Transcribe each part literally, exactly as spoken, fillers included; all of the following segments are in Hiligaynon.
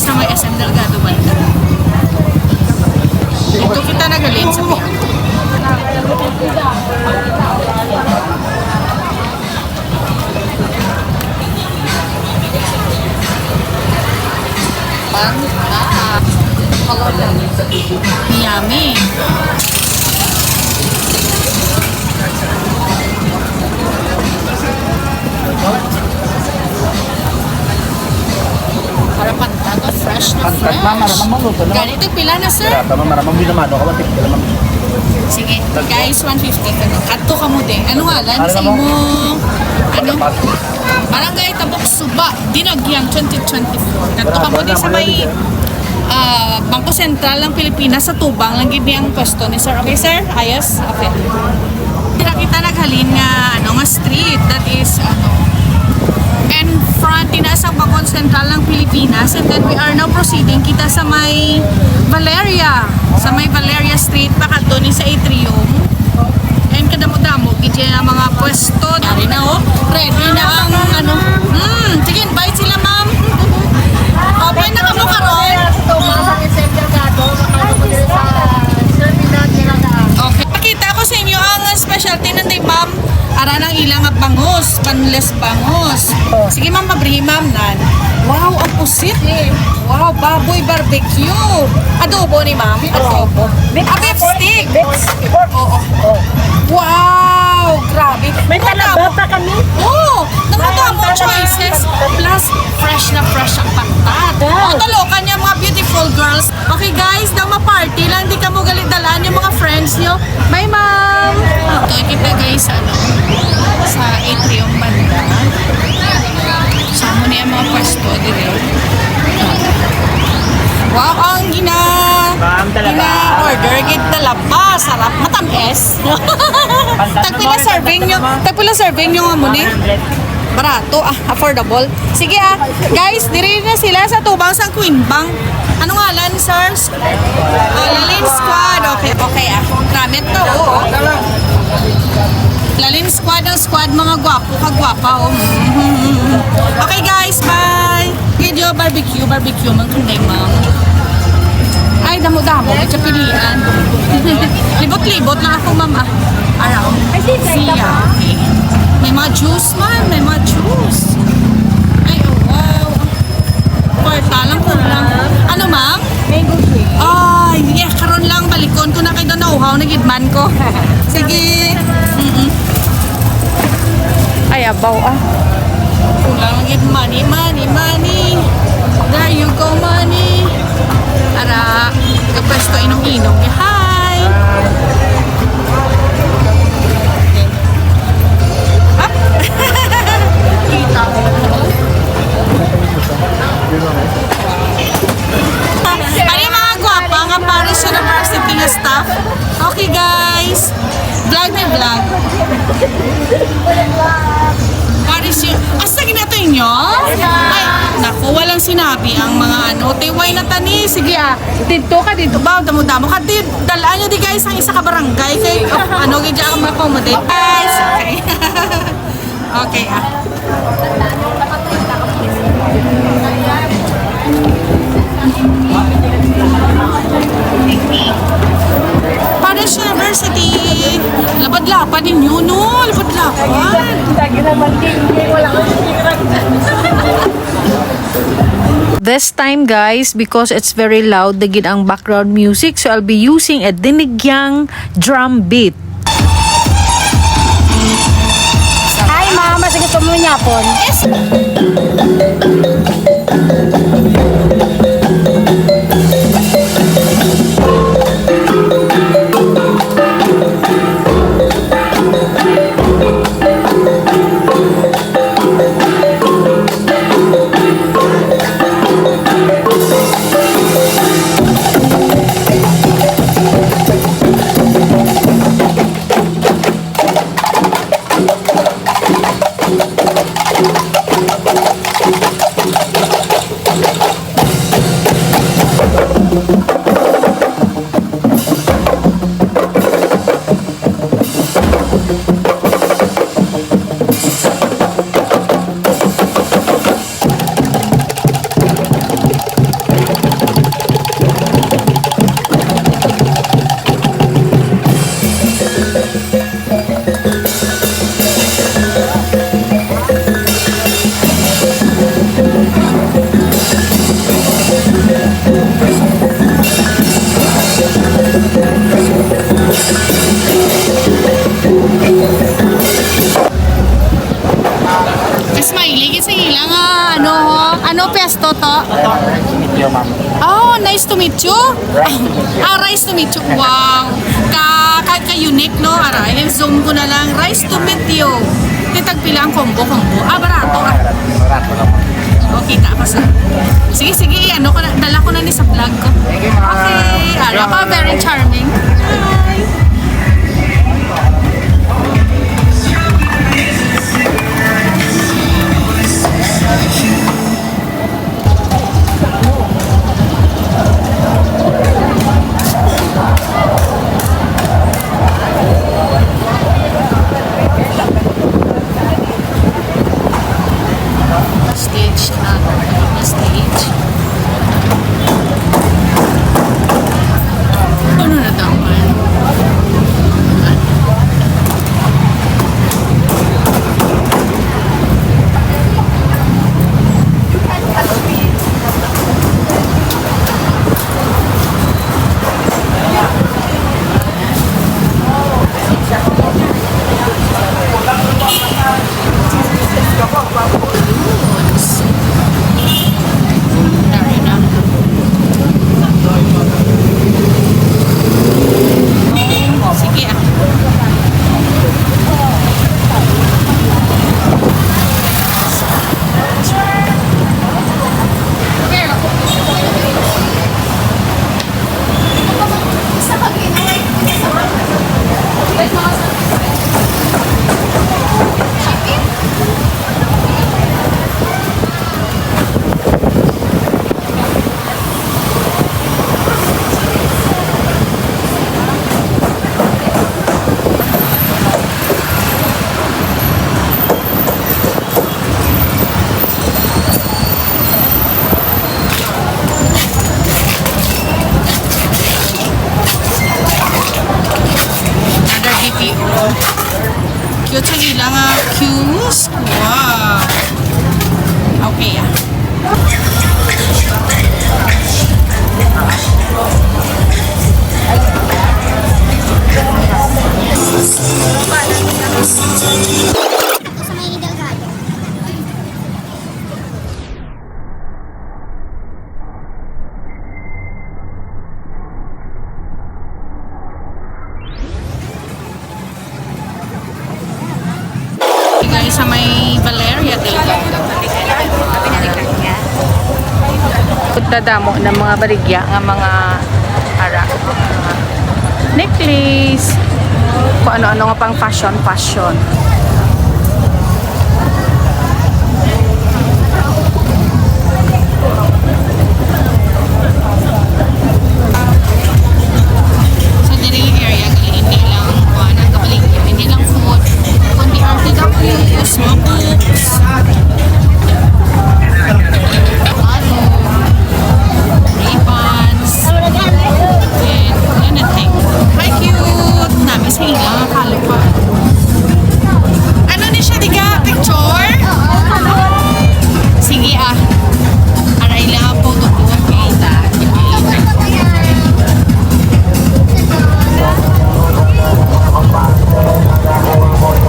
Sa may S M Delgado banda. Dito kita nagaling sa Piano. Pan, ah, yummy. Para pantat, fresh na fresh. Pantat, ma'am, maramang maluto na. Ganito, pila na, sir? Tama, maramang binamano ka, one fifty na, ma'am. Sige, guys, one fifty ka na. Kadto ka mo din. Ano ngalan sa imo? Ano? Barangay Tabok Suba, Dinagyang, twenty twenty-four. Kadto ka mo din sa may, ah, Bangko Sentral ng Pilipinas, sa tubang lang gid ni ang pwesto ni sir. Okay, sir? Ayos? Okay. Dira kita naghalin nga, ano, nga street that is, ano, in front, tina sa Bangko Sentral ng Pilipinas, and then we are now proceeding kita sa may Valeria, sa may Valeria Street, pakadto ni sa atrium. And kadamo-damo gid siya ang mga pwesto. Dari na, oh. Ready na ang, ano. Hmm, sige, invite sila, ma'am. Open na kamo karon. Okay. Pakita ko sa inyo ang specialty ng day, ma'am. Ara nang ilang nga bangus, panles bangus. Oh. Sige, ma'am, mabrihi, ma'am, nan. Wow, ang pusit. Wow, baboy barbecue. Adobo ni ma'am? Adobo. Beef. Ah, beef stick. Beef stick. Oo. Oh. Wow, grabe. May talaba pa kami. Oo, naman ang choices. Plus, fresh na fresh ang pantat. Yeah. Oh, talokan niya, mga beautiful girls. Okay, guys, daw ma-party lang, di ka mo gali dalaan yung mga friends nyo. Bye, ma'am! Ito, kita, guys, sa, ano, sa atrium banda. Sa mo niya mga pwesto, dire. Wow, ang gina-, gina-order, gid talaba. Sarap, matamis. Tagpila serving nyo, tagpila serving nyo nga mo ni? Barato, ah, affordable. Sige, ah. Guys, diri na sila sa tubang sang Queen Bang. Ano ngalan, sir? Ah, Lalin Squad. Okay, okay, ah. Gamit to, oo. Lalin Squad ang squad, mga gwapo, kagwapa, oh. Okay, guys, bye. Video, barbecue, barbecue, man, kundi, ma'am. Ay, damo-damo, kay pilian. Libot-libot lang ako, ma'am, ah. Araw. Siya, okay. May mga juice, ma'am, may mga juice. Ay, oh, wow. Kwarta lang, kulang. Ano, ma'am? Mango drink. Ay, yeah, karon lang balikon ko na kay daw nauhaw na gid man ko. Sige. Mm-mm. Ay, abaw, ah. Kulang gid, money, money, money. There you go, money. Ara, kapwesto inom-inom. Hi! Up! Kita mo. Ano yung mga gwapa nga Paris University nga staff? Okay, guys. Vlog na vlog. Paris yun. Asa ginato inyo? Ay, naku, walang sinabi ang mga ano. Tiway na tani. Sige, ah. Dito ka, dito ba? Damo-damo ka. Di, dalaan nyo di, guys, ang isa ka barangay. Kay, oh, ano, gidya ang accommodate. Guys, okay. Okay, ah. Paris University. Lapad-lapad ninyo, no? Lapad-lapad. Lagi naman din. Wala ko yung This time, guys, because it's very loud, dagin ang background music, so I'll be using a dinigyang drum beat. Hi, ma'am. Mas gusto mo niya po? Yes. Toto? Nice to meet you, ma'am. Oh, nice to meet you. Rice to meet you. Ah, rice to meet you. Wow. Ka, ka, ka-unique, no? Ara, i-zoom ko na lang. Rice to meet you. Titag pila ang combo, combo? Ah, barato, ah. Barato lang, ma'am. Okay, tapos na. Sige, sige, ano ko na, dala ko na ni sa vlog ko. Thank you, ma'am. Okay, ara pa, very charming. Hi. Stage na, na stage. Ano na daw man? Sige, ah. Another B P O. Cute sa ila nga queues. Wow. Okay, ah. Guys, sa may Valeria Delgado. Nadamo na mga baligya nga mga ara, necklace, kung ano-ano nga pang fashion, fashion. Sa diri nga area, gali, hindi lang kuan ang kabaligya, hindi lang food, kundi R T Ws, mga books, ano, ribbons, and anything. Hi, cute! Nami sa ila, kalo pa. Ano ni siya, diga? Picture? Sige, ah. Aray lang ang photo ko.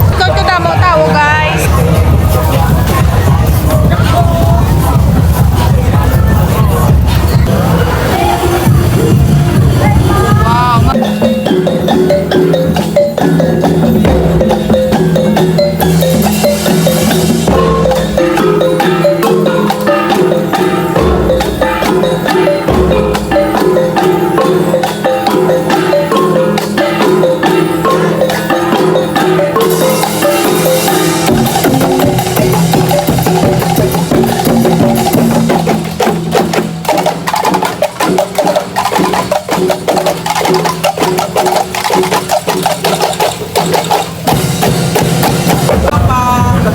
Ikaw, kadamo tao, guys. Wow.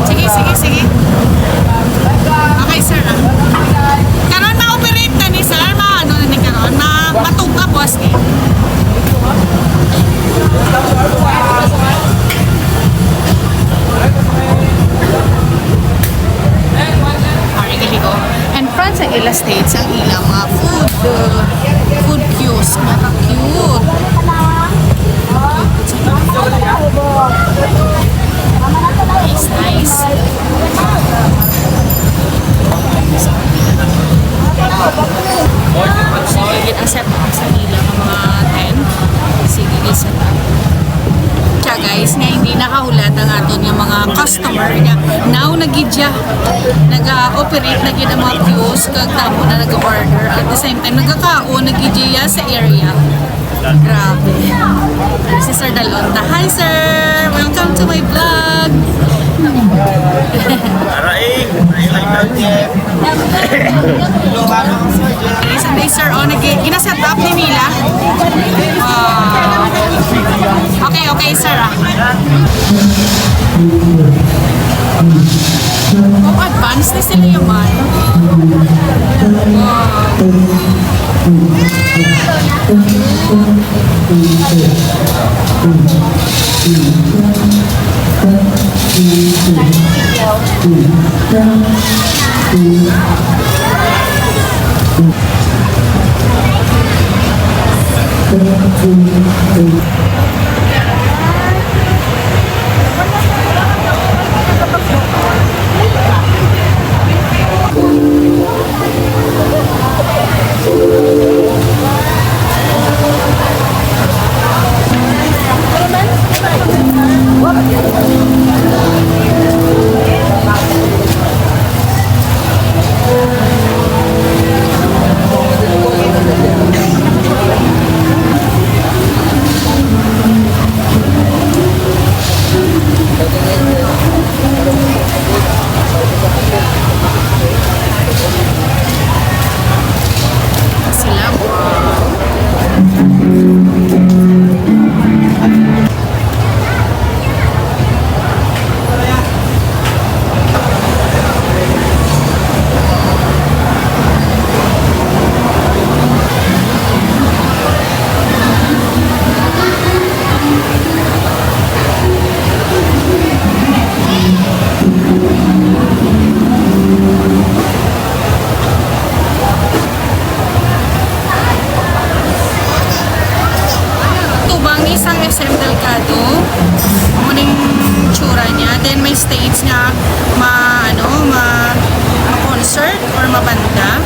Sige, sige, sige. Okay, sir, ah. Karon ma-operate na ni sir, ma-, ano na ni karon, ma-, matugkap was ni. Ari, gali ko. And France ang ila states, ang ila mga food, uh, food queues, mga cute. Nice, nice. Customer niya. Now, nagidya. Nag-ooperate na gid ang mga queues, kag tamo na nag-order. At the same time, nagkakaon, nagidya sa area. Grabe. This is Sir Dalonta. Hi, sir! Welcome to my vlog! Aray! Sunday, sir, oh, nag-, gina-set up ni nila. Ah. Okay, okay, sir, ah. Oh, advance na sila yaman. Wow. Sila. Tubang ni sang S M Delgado, mo ning tsura niya. Then may stage nga ma-, ano, ma-, ma-concert or mabanda.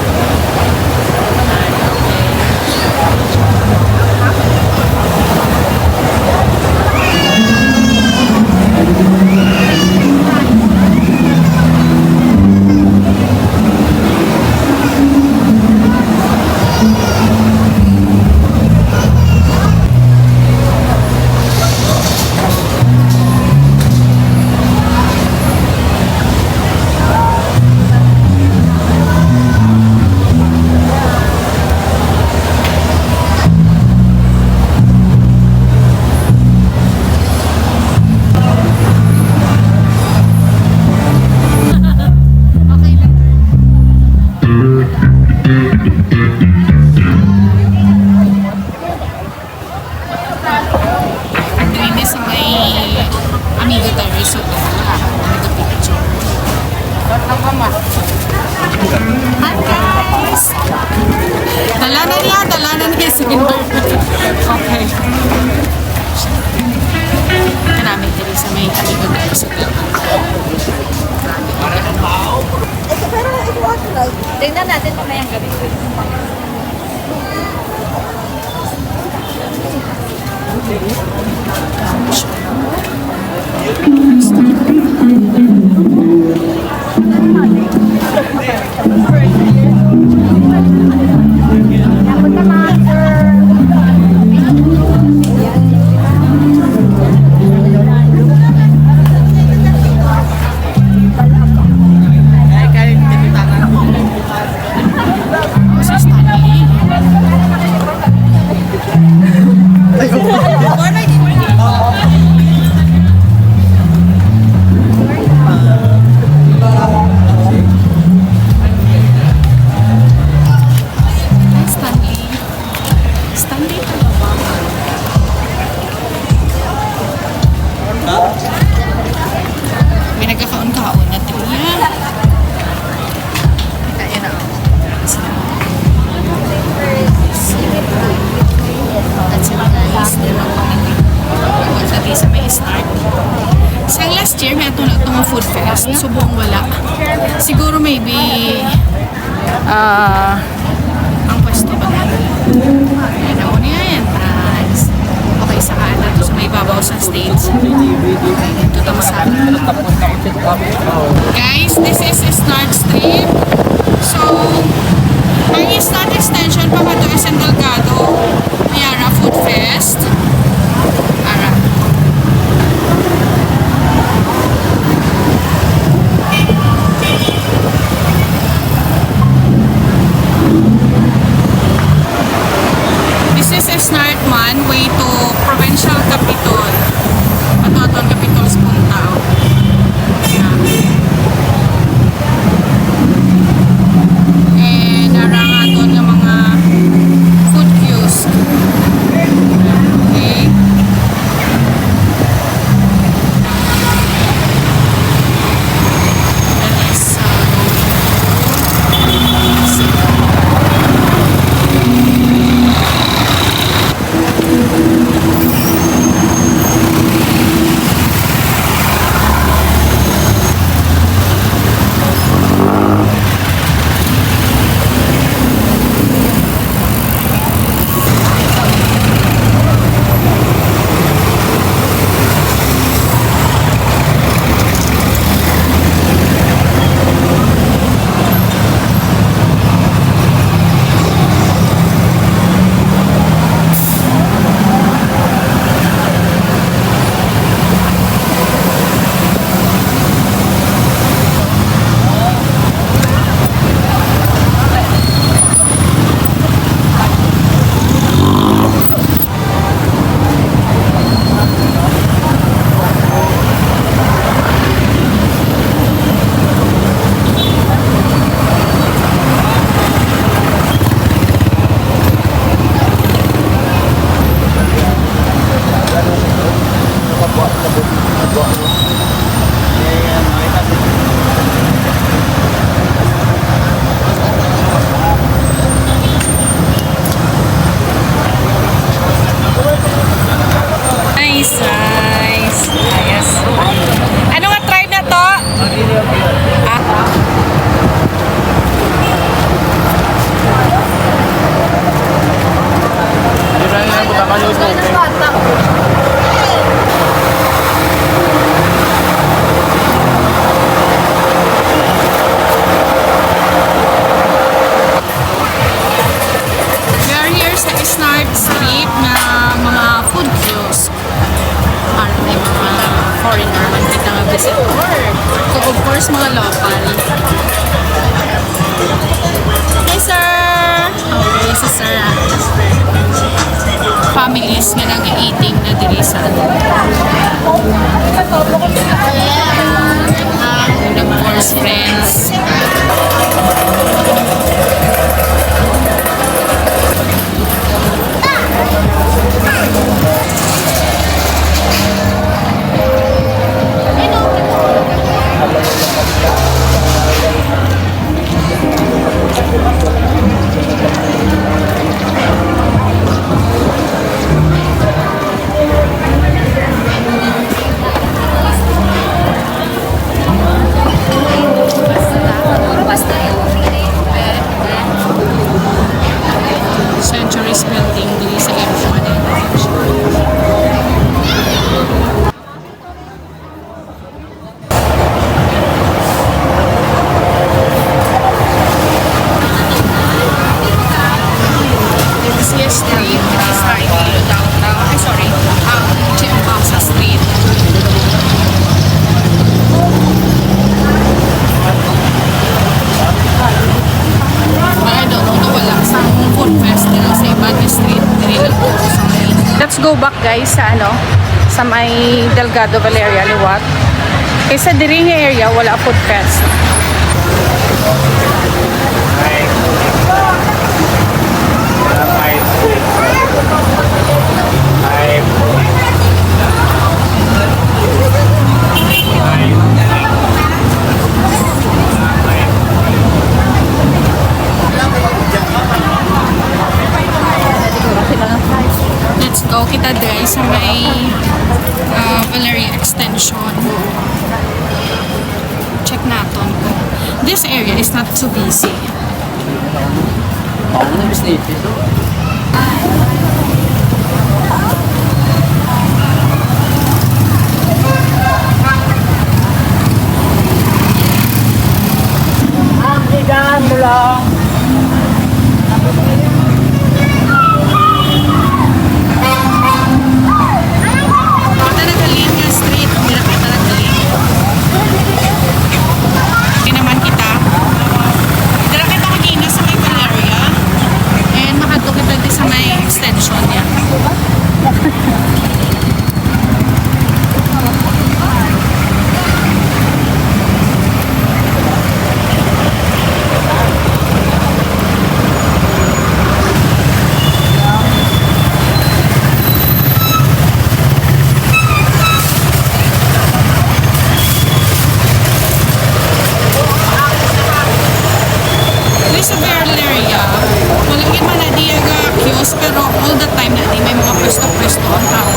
Okay lang. Ang duwende sa may Amigo Terrace Hotel. Nagpa-picture. Hi, guys! Dala na niya, dala na niya. Sige, Lord. Okay. Kanami diri sa may Amigo Terrace Hotel. Ito, pero ito, ano, like, tingnan natin mamayang gabi. Si Stanley. Hi, Stanley. Stanley, ano ba? May nagkakaon-kaon na to. Yeah. Kaya na. That's it, guys. Then, magpamili. Sa may start. Sa last year, may ato na itong food fest. Subong wala. Siguro maybe Ah, ang pwesto ba na? Ayan, ako niya yan. Taas. Okay, sa kanan. So, Ibabaw sa stage. Ito daw sa Guys, this is Snart Street. So, ang Snart extension pa ba ito? S N Delgado. May ara Food Fest. Ara. This is Snart man, way to provincial Capitol. Ato aton Capitol sa Puntao. Yeah. And ara ang aton nga mga food kiosk. Okay. That is, uh, Nice, nice. Ayos. Ano nga tribe na to? Ah. We are here sa Snart Street nga mga food kiosk. Ano, may mga foreigner man kita nga visitor. So, of course, mga local. Hey, sir! Okay, si sir, ah. Families nga nag-eating na diri sa ano. And of course, friends. Centuries Building diri sa M one. This is street, it is highway downtown. Ay, sorry. Um, Chimbasa Street. But I don't know, nawala sang Food Fest diri sa iba nga street, diri lang po sa may Let's go back, guys, sa ano, sa may Delgado Valeria liwat. Kay sa diri nga area, wala Food Fest. Let's go kita, guys, sa may, ah, Valeria Extension. Check naton kung this area is not too busy. Ano na business ito? Kita naghalin nga street, dira kita naghalin. Di naman kita. Dira kita kagina sa may Valeria. And makadto kita di sa may extension niya. Diri sa Valeria, wala gid man na diya ga queues, pero all the time na di may mga pwesto-pwesto ang tao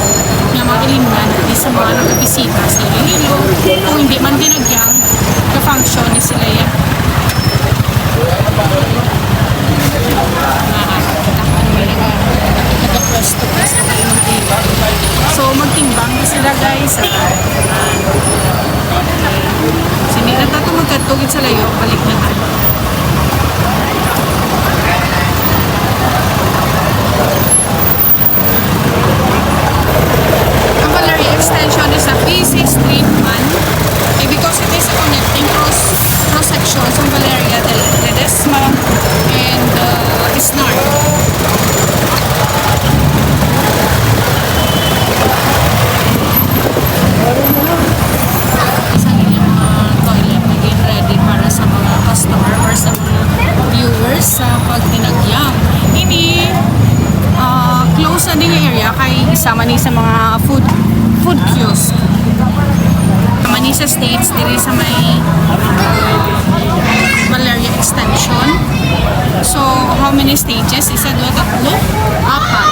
nga mga ilimnan, di sa mga nagabisita sa Iloilo, kung hindi man din nagyang ka-function ni sila yan. Mga naka-, naka-, naka-pwesto-pwesto kayo ng table. So, magtimbang na sila, guys. Ah, ah. Sini na tato magkatugid sa layo, balik na tayo. Ang Valeria Extension is a busy street man, eh, because it is a connecting cross, cross section from Valeria del Ledesma and, uh, Isnar. Isa nila mga toilet na gin-ready para sa mga customer or sa mga viewers sa pagtinagyang. Ini, ah, close na din yung area kay isa man ni sa mga food, food kiosk. Manisa States diri sa may, ah, Valeria Extension. So, how many stages? Isa, dua, tatlo, apat.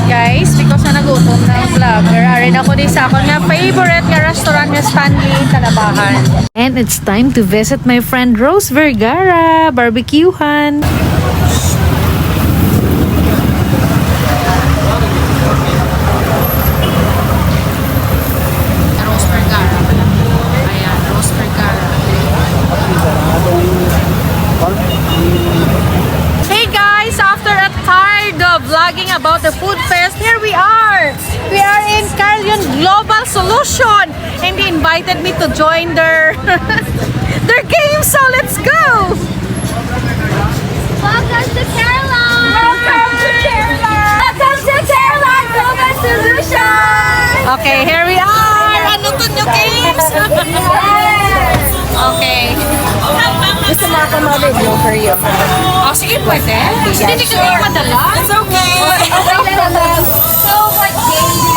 Guys, because na nagutom na ang vlogger, ari na ko di sa akon nga favorite nga restaurant nga Stanley Talabahan. And it's time to visit my friend Rose Vergara. Barbecuehan. Rose Vergara. Ayan, Rose Vergara. Hey guys, after a tired of vlogging about the food fest, here we are. We are in Carlion Global Solution, and they invited me to join their their game. So let's go. Welcome to Caroline! Welcome to Caroline! Welcome to Caroline Global Solutions! Okay, here we are! Ano to, new games? Yes! Okay. Gusto mo ako ma-video for you? Oh, sige, pwede. Hindi ka kayo madala. It's okay. Okay lang, ma'am. So, what game do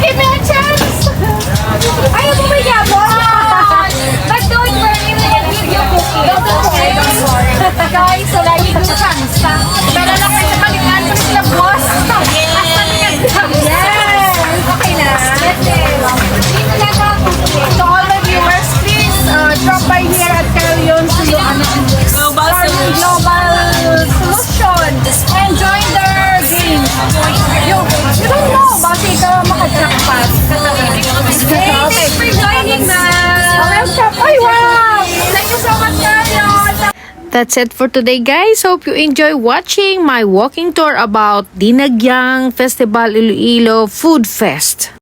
Give me a chance! Ayaw mo may yabon! But don't worry, we will give you cookies. Don't worry, don't worry. Guys, so lagi ko chance. Pero lang kayo sa palitan ko sila, boss. Yes! Okay na. Yes, yes. To all the viewers, please uh, drop by here at Carillon Sulu- ano, Global Carillon Solution. Global Solution and join their game. You, you don't know, basi ka makajackpot. Hey, thanks for joining, ma'am. Welcome. Ay, wow! Thank you so much, Carillon. That's it for today, guys. Hope you enjoy watching my walking tour about Dinagyang Festival Iloilo Food Fest.